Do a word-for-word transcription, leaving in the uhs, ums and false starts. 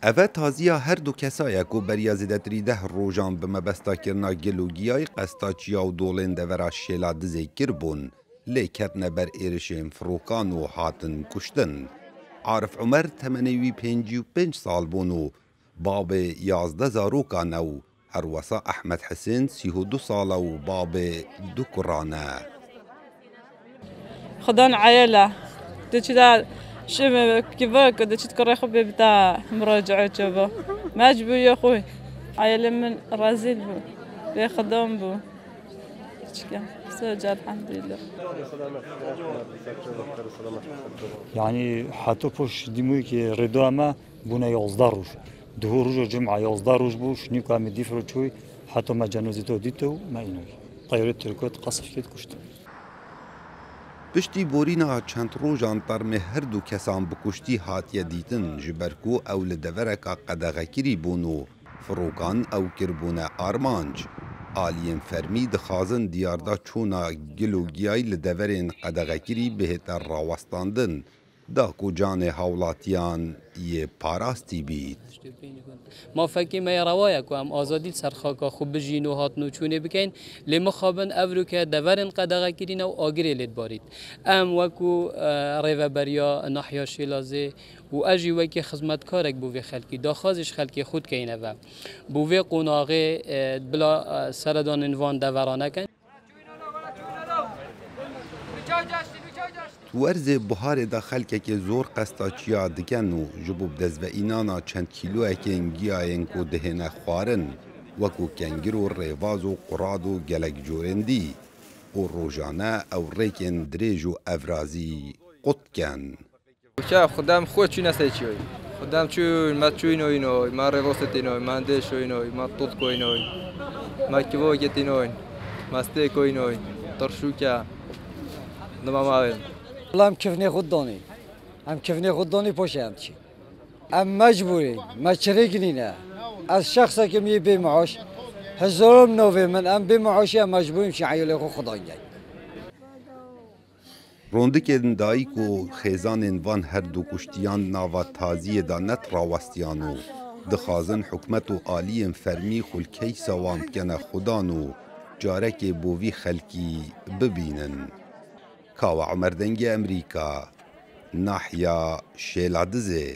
Eve taziya her du kesa ye ku beriya zêdetirî deh rojan bi mebesta kirina gil û giyayê qesta çiya û dolên devera Şêla Dizê kiribûn, lê ketine ber êrişên firokan û hatin kuştin. Arif Umer temenê wî pêncî û pênc sal bûn û babê yazdeh zarokan e û herwesa Ehmed Hisên sî û du sal e û babê du kuran e. Xudan eyele. De çi de şim kivak, de çi kurê xwe bê bita muracae çaba. Mecbûriye xwe. Eyele min rezîl bû. Bê Xudan bû. Çikem. Sadece elhamdülillah. Yani hato poş dîmûyê ke rêdoya me bûne yazdeh roj. Duhû roja cuma yazdeh roj bû, şinîka me dîf re çûy, heta me cenazê to dît û me înoy. Teyarê Tirko qesf kêt kuşt. Piştî borîna çend rojan termê her du kesan bi kuştî hatiye dîtin, ji ber ku ew li devereka qedexekirî bûn û firokan ew kiribûne armanc. Aliyên fermî dixwazin diyarda çûna gil û giyayî li deverên qedexekirî bihête rawestandin, da ku canê hawlatiyan yê parastî bît. Mafekê me yê rewa ye ku em azadî li ser xaka xwe bijîn û hatin û çûnê bikeyn, lê mixabin evroke deverên qedexekirî ne û agirê lê dibarît. Em wekû, e, rêveberiya nahiya Şêlazê û ez jî wekî xizmetkarek bo vê xelkî, daxwazî ji xelkê xwe dikeyne ve. Bo vê qonaxê, e, bila, e, seredanên van devera nekin. Di werzê buharê de xelkekê zor qesta çiya dikin û ji bo bi dest ve înana çend kîloyekên giyayên ku dihêne xwarin, wekû kengir û rêvaz û qurad û gelek corên dî û rojane ew rêkên dirêj û evrazî qut dikin. Uça xudem xwe çûne sey çiyoy. Xudem çûn, me çûynoynoy, me rêvosetînoy, me hindêşoynoy, me tut koynoy, me kivo getînoyn, me stê koynoy, tirşûke, dima mavên. Wela em kifnê xwe donî. Em kifnê xwe donî poşê em çî. Em mecbûrî, me çirê ginîne. Ez şexsekim yê bê maaş. Hezarom novê min, em bê maaşî em mecbûrî em çî eyalê xwe xudan gel. Rondikên dayik û xêzanên van her du kuştiyan nava taziyê de net rawestiyan û dixwazin hikûmet û aliyên fermî xulkeysa wan bikene xudan û carekê bo vî xelkî bibînin. Kawa Omer, Dengê Emerîka, nahiya Şêladizê.